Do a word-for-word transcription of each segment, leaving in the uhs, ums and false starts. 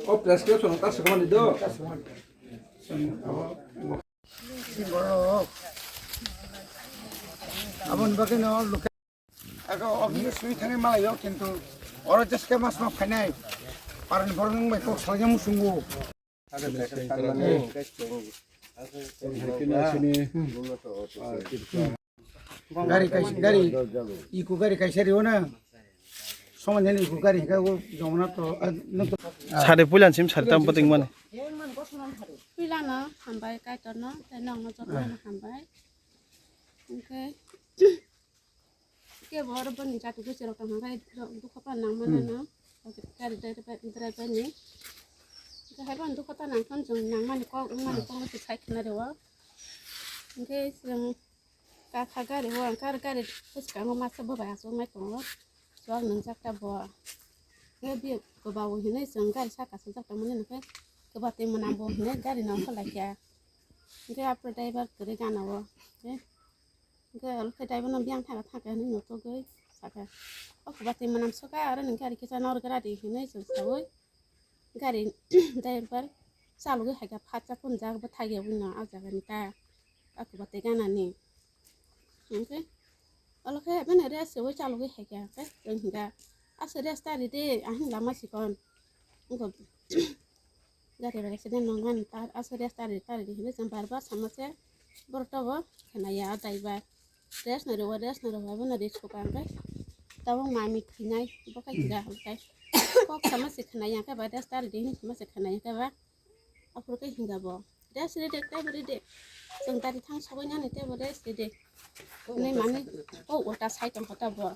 O prescription ta swkangmani do. Aboni bagwi no lukha. Ako ogi swi thangwi malayo, kintu oro jeske mas ma phainai. Parani borok nung bai kok salai musungo. Gari kaisa, gari, iko gari kaisa riyo na. Soman jani iko gari hingka o jomona to, ah, no to. Sade puilan sim sade tam pating mane. Puilano hambai kaitorno, tei nokno jotono hambai. Hingke kebo oro boni jatu gusirok tong hingke dukho pa nangmano no. Gari driver, driver ni. Hingke hai boni dukho ta nangkon jong nangmani kok wngmani kok no sai khna rwo. Hingke chwng Kakha gari o, ang kar gari bwskango masa bwbai achuk nai tongo. Chuak nwngjak ta bo. Khe biyok kwbao hinwi chwng gari saka sujak tongmani hwnkhe kwbatwi mwnam bo hinwi gari no ongkhor laikha. Hwnkhe aphuru driver kwrwi gana o. Hwnkhe olo khe driver no biyang thangkha thangkha hinwi nutugwi sakha. O kwbatwi mwnam sukha aro nini gari kisa norgra di hinwi chwng saui. Gari driver chalogwi haikha phatsa phunjak bwthai ya buino ah jagani ta. Aku bate ganani. Hwnkhe olo khe bini rest se ui chalogwi haikha khe chwng hwnkha. Aswk rest ta ridi ahini lama sikon. Wngkha gari bai accident nangmani ta aswk rest ta ridi ta ridi hinwi chwng bar bar sama se borok tobo khenaiya driver. Rest no rwo, rest no rwo, abono rest kok ang khe. Tabuk mami thwinai, bo khe hinga hwn khe. Kok sama se khwnai ya khe ba, rest ta ridi hinwi sama se khwnai ya khe ba. Aphuru khe hinga bo. Rest ridi, tei bo ridi. Chwng dari thang sogwi nani tei bo rest ridi. Hinwi mani, o ulta sai tong kha ta bo.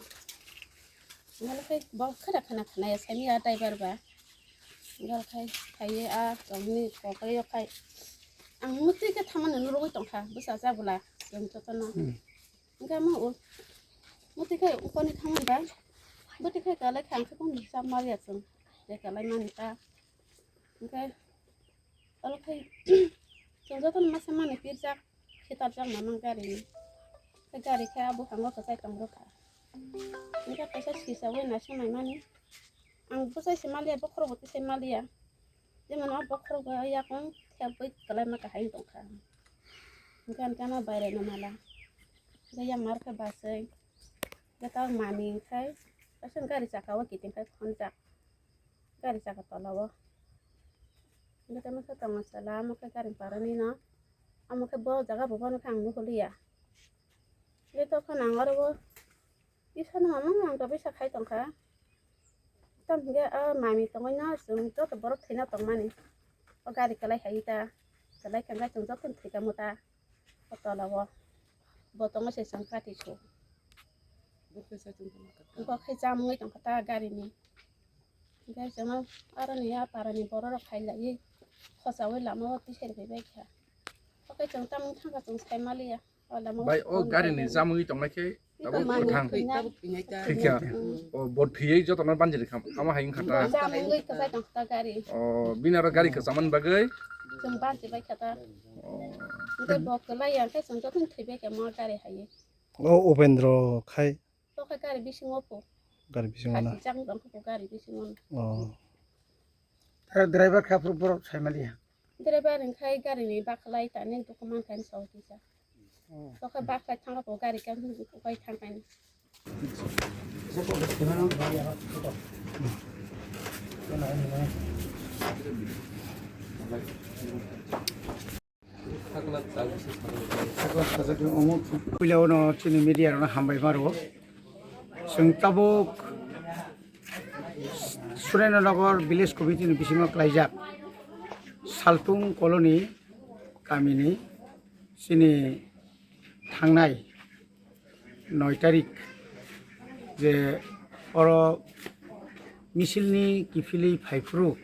Hinga khe bo khera khana khwnai ya, sai ya driver ba. Hinga khe phaiwi a chwngni kokoi o khai. Ang mwtwi khe thamani nurugwi tong kha, bwsa cha bwla, chwng jotono. Hmm. Hingke omo o, mwtwi khe ukoni khamani ba, bwtwi khe kalai kha, hingke kunu chap maliya chwng, je kalai mani ta. Hingke olo khai chwng jotono masa mani pirjak, khitarjak mano gari ni. Khe gari khe a buphango kwchai tong rwkha. Hingke kaisa sisa ui naising naimani. Ang bwsai se maliya, bokhorok bo tisai maliya. Jemon o bokhorok bo yakung thepwi kwlaima kahai wng tongkha. Hingke ang khe ano bairaino mala. Hingke yang mar khe basai. Hingke tabuk mani khai. Kaisa gari saka o kiting khai khonjak. Gari saka tola o. Hingke tamo khe tongo chwla, amo khe gari parani no. Amo khe bo jaga bo bono khe ang nuhuliya. Hingke tokha nang oro o. Isano mama ang to bisa khai tongkha. Tam hingke a mami tongoi no chwng joto borok thwina tongmani. O gari kwlai hai ta. Kwlai khe hingke chwng joto thwika muta. O tola o. Bo tongo se chwng kati su. Bo khe chamungwi tongkha ta gari ni. Hingke chwng aroni a parani borok rok khailaiwi. Khochaui lama o tisari phaibai kha. O khe chwng tamung thangkha chwng sai maliya. Bai o gari ni jamwi tongnai khe tabuk kwthang. Thwikha. O bo thwiwi jotono banjiri kham, amo hai wngkha ta. Jamwi kwchai tong kha gari. O bini aro gari kwchamani bagwi. Chwng banji bai kha ta. Hingke bo kwlai ya khe chwng jotono thwibai kha mo gari hai. O Upendro khai. To khe gari bisingo pho. Gari bisingo na. Khasi chang tong kha gari bisingo. O. Driver kha phuru borok sai maliya. Driver hingkhai gari ni bakhlai tani document khaini sawi kisa. Tokhe bakhlai thangkha bo gari khe ukai thangkhaini. Puila uno chini media rokno hambai maro. Chwng tabuk Surendra Nagar Village Committee ni bisingo klaijak Saltung Colony kamini chini thangnai noi tarik je oro misilni kiphilwi phaiphuru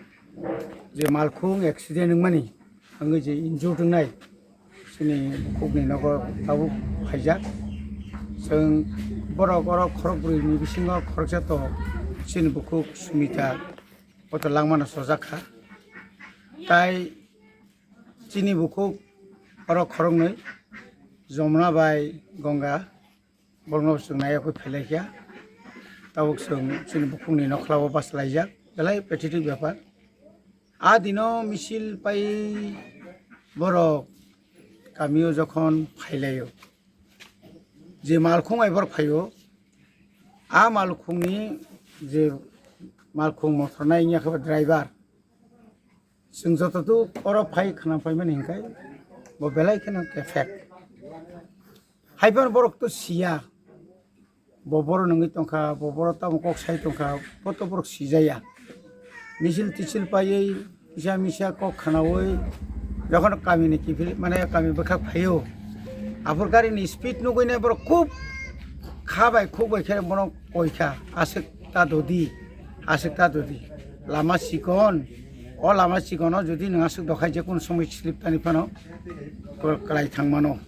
je malkhung accident wngmani wngwi je injured wngnai chini khukni nogo tabuk phaijak. Chwng borok oro khorokbrwi ni bisingo khoroksa to chini bukhuk Sumita poto langmano sojak kha. Tai chini bukhuk oro khoroknwi Jomna bai Gonga, borokno chwng naiyakhwi phelaikha. Tabuk chwng chini bukhukni nokhlao bachalaijak, belai pathetic bepar. A dino misil pai borok kamio jokhon phailaio, je malkhung bai borok phaio, a malkhungni je malkhung mothornai wngya khe driver, chwng joto tu oro phai khna phaimani hinkhai bo belai kheno khe fake. Haiphano borok to siya, bo boro nungwi tongkha, bo boro tamo kok sai tongkha, bo to borok sijaya. Misil tisil paiwi kisa misa kok khnaui jokhon kamini kiphil mane kami bwkhak phaio, aphur garini speed nugwinai borok khub kha bai khuk bai khe bono koikha, aswk ta dodi, aswk ta dodi. Lama chikon, o lama chikono jodi nwng aswk dokhai je kono somoi slip tani phano kwlai thang mano.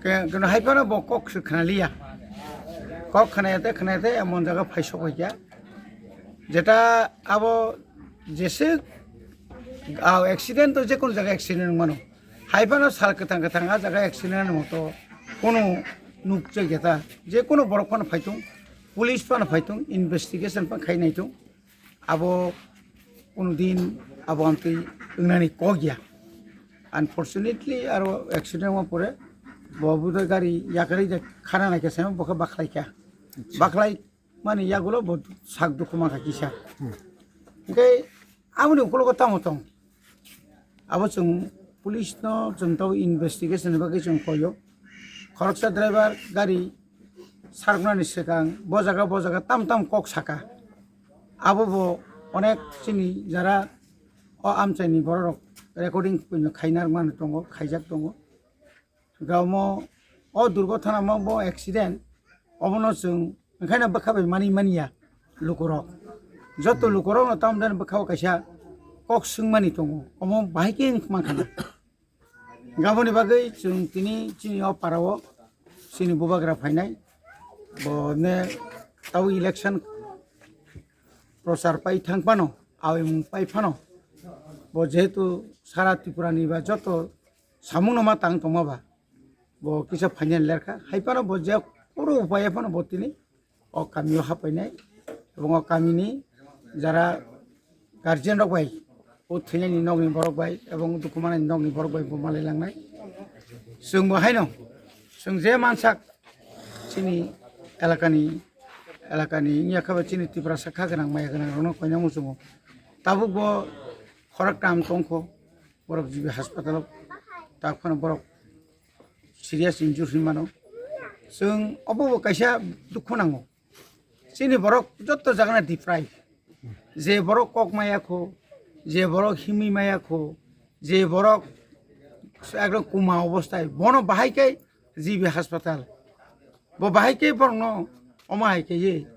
Keno hai phano bo kok se khna liya. Kok khna yate khna yate emon jaga phai sok hoikya. Jeta abo jeswk accident to je kono jaga accident wng mano. Hai phano sal kwthang kwthang a jaga accident wng to kono nuk chekya ta. Je kono borok phano phaitung, police phano phaitung, investigation phano khai naitung. Abo kono din abo amtwi wngnani kok ya. Unfortunately, aro accident wng pore bo budai gari yakarwi de khana naikhe sema bo khe bakhlai kha. Bakhlai mani yagulo bo sak dukhu mankha kisa. Hwnkhe aboni ukologo tamo tong? Abo chwng police no chwng tabo investigation ni bagwi chwng koyo. Khoroksa driver gari sarknani swkang bo jaga bo jaga tam tam kok saka. Abo bo onek chini jara o amchaini bororok recording khaina rwmani tongo, khaijak tongo. Gamo o durgothana mo bo accident obono chwng wngkhaino bwkha bai mani manya lukurok. Joto lukurokno tamjani bwkhao kaisa kok swngmani tongo, omo bahai khe wngkha mankha na. Gaboni bagwi chwng tini chini o parao chini bubagra phainai, bo ne tabo election prochar pai thang phano, awimung pai phano, bo jehetu sara Tripura ni ba joto samungno ma tang tongma ba, bo kisa phainani lerkha. Hai phano bo je kunu upai phano bo tini o kamio hapainai, ebong o kamini jara guardian rok bai, o thwinaini nokni borok bai, ebong dukhu manani nokni borok bai bo malai langnai. Chwng bo haino, chwng je mansak chini elakani, elakani wngya khe bo chini Tiprasa kha gwnang, maya gwnang rokno koina muchungo. Tabuk bo khoroktham tongkho, borok G B hospital o, tak phano borok serious injury hinwi mano. Chwng obo bo kaisa dukhu nango. Chini borok joto jagana deprive. Je borok kok maya kho, je borok himwi maya kho, je borok ekdom kuma obostai, bono bahai khe G B hospital. Bo bahai khe borokno omo hai khe ye.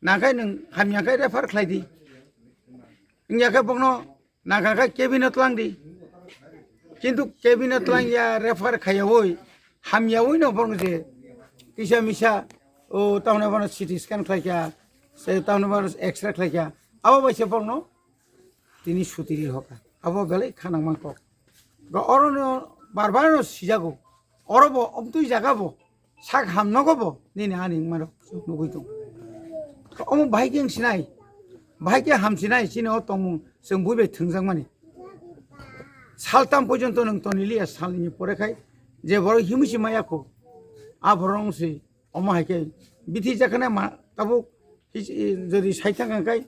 Nakhai nwng hamya khe refer khlai di. Wngya khe bokno Naga khe cabinet lang di. Kintu cabinet lang ya refer khaiyaui, hamyaui no borok je kisa misa o tamne bono C T scan khlai kha, se tamne bono X-ray khlai kha. Abo bai se borokno tini sutiri hoka. Abo belai khanang man kok. Ga oro no bar bar no sijago. Oro bo omtwi jaga bo. Sak ham nogo bo nini ani wngmarok nugui tongo. Omo bahai khe wng sinai, bahai khe ham sinai chini o tongmung chwng bui bai thwngjakmani. Saltam porjonto nwng toni liya, salni pore khai je borok himwi se maya kho, a borok wng se omo hai khe bithi jakha nai ma tabuk his-, jodi sai thang kha khai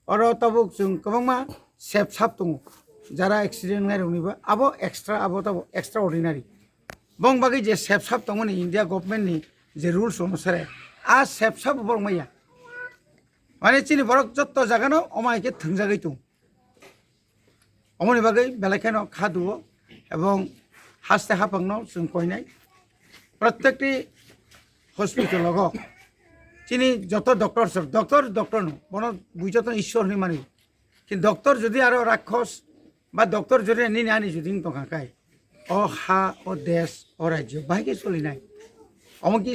Oro tabuk chwng kwbangma sep sap tongo, jara accident wngnai rokni bo abo extra, abo tabuk extraordinary. Bong bagwi je sep sap tongmani India government ni je rules onusare, a sep sap borok maya. Mane chini borok jotto jagano omo hai khe thwngjagwi tong. Omoni bagwi belai kheno kha duo ebong haste haphangno chwng koinai. Protekti hospital logo chini joto doctor sir, doctor, doctor no, bono bui joto Ishwar hinwi mani. Kintu doctor jodi aro rakkhos ba doctor jodi nini ani jodi wng tongkha khai, o ha, o desh, o rajyo bahai khe solinai? Omo ki,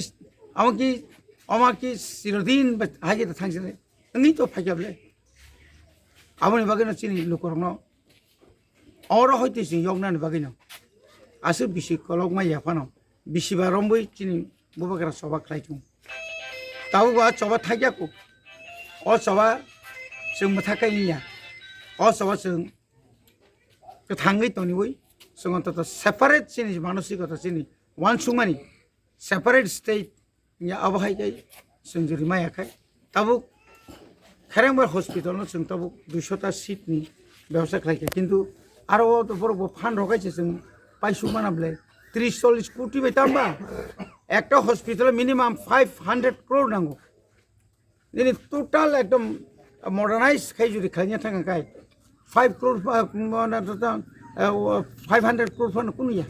omo ki, omo ki chirodin ba hai khe thangsinai? Wngwi to phaikya ble. Aboni bagwino chini lukurokno oro hoite chwng yoknani bagwino aswk bisi kolokma yaphano bisi ba rombwi chini bubagra choba khlai tongo. Tabuk ba choba thakya kuk. O choba chwng mwthakkai wngya. O choba chwng kwthangwi toniwi chwng ontoto separate chini manosikota chini uansukmani separate state wngya abo hai khe chwng juri maya khai. Tabuk Kherengbai hospital no chwng tabuk duisho ta seat ni bebosta khlai kha, kintu aro o to borok bo phan rok hai se chwng paisuk mana ble tris chollish koti bai tamba ekta hospital minimum five hundred crore nango. Nini total ekdom modernize khai juri khlaina thang khai five crore, ah, mana to, to, ah, five hundred crore phano kunu ya.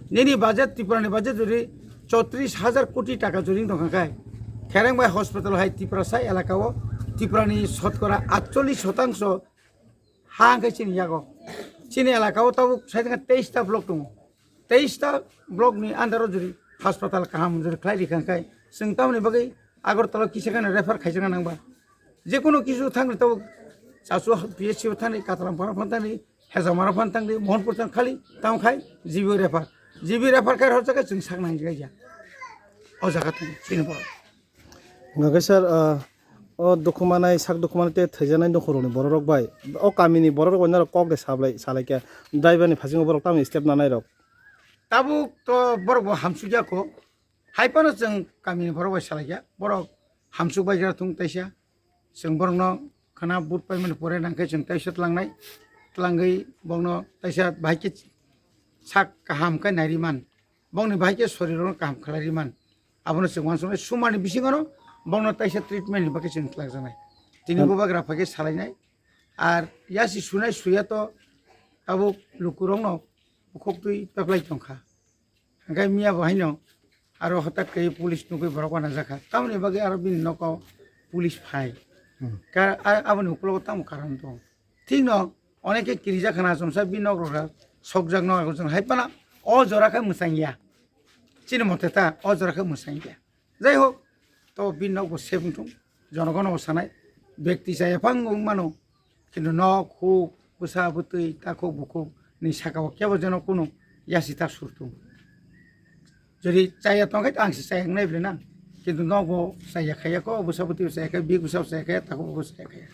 Nini budget, Tripura ni budget juri chotris hajar koti taka juri tong khai. Kherengbai hospital hai Tiprasa elaka o Tripura ni shotkora atchollish shotangso ha hwnkhe chini yago. Chini elaka o tabuk sai teis ta block tongo. Teis ta block ni under o juri hospital kaham juri khlai rikha khai chwng tamoni bagwi Agartala kisa kheno refer khaijakna nangba. Jekono kisu thangni tabuk Chachu P H C o thangni, Katrampara phano thangni, Hezamara phano thangni, Mohanpur thang khali tamo khai G B o refer. G B refer khai horjak khe chwng sakna hinjak ya. O jaga thang chini borok. Hwnkhe sir, ah, o dukhumanai, sak dukhumanai tei thwijaknai nukhungrokni bororok bai, o kamini bororok bai norok kok de sablai, salaikha, driver ni phasingo borok tamni step nanai rok? Tabuk to borok bo hamsukya kho. Hai phano chwng kamini borok bai salaikha. Borok hamsuk bai jora thung taisa. Chwng borokno khana vote paimani pore nangkhe chwng taisa tlangnai. Tlangwi borokno taisa bahai khe sak kaham khe nai riman. Bongni bahai khe sorirokno kaham khlai riman. Abono chwng uansuknai sumani bisingono bongno taisa treatment ni bagwi chwng twlakjaknai. Tini bubagra phaikhe salainai. Ar yasi sunai suya to abo lukurokno bukhuk twi peplai tongkha. Hwnkhe miya bo haino aro hwtak khe police nugwi borok uanajakha. Tamoni bagwi aro bini nogo police phai. Hmm. Ka-, a-, aboni ukologo tamo karon tongo. Thikno onekhe kirijak khana achomsa bini nok rok sokjak no ago chwng hai phano o jora khe mwchang ya. Chini mote ta o jora khe mwchang ya. Jai hok, to bini nok bo safe wngthung, jonogono bo sanai, bekti chaya phang wng mano, kintu nok, huk, bwsa, bwtwi, takhuk, bukhuk ni saka o kebo jeno kunu yasi ta sur tung. Jodi chaya tong khe ang se chaya wngnai ble na, kintu nok bo chaya khaya ko, bwsa, bwtwi bo chaya khaya, bik bwsa bo chaya khaya, takhuk bo chaya khaya.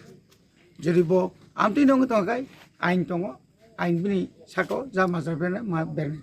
Jodi bo amtwi nongwi tong khe ain tongo, ain bini saka o ja majra berna ma berni.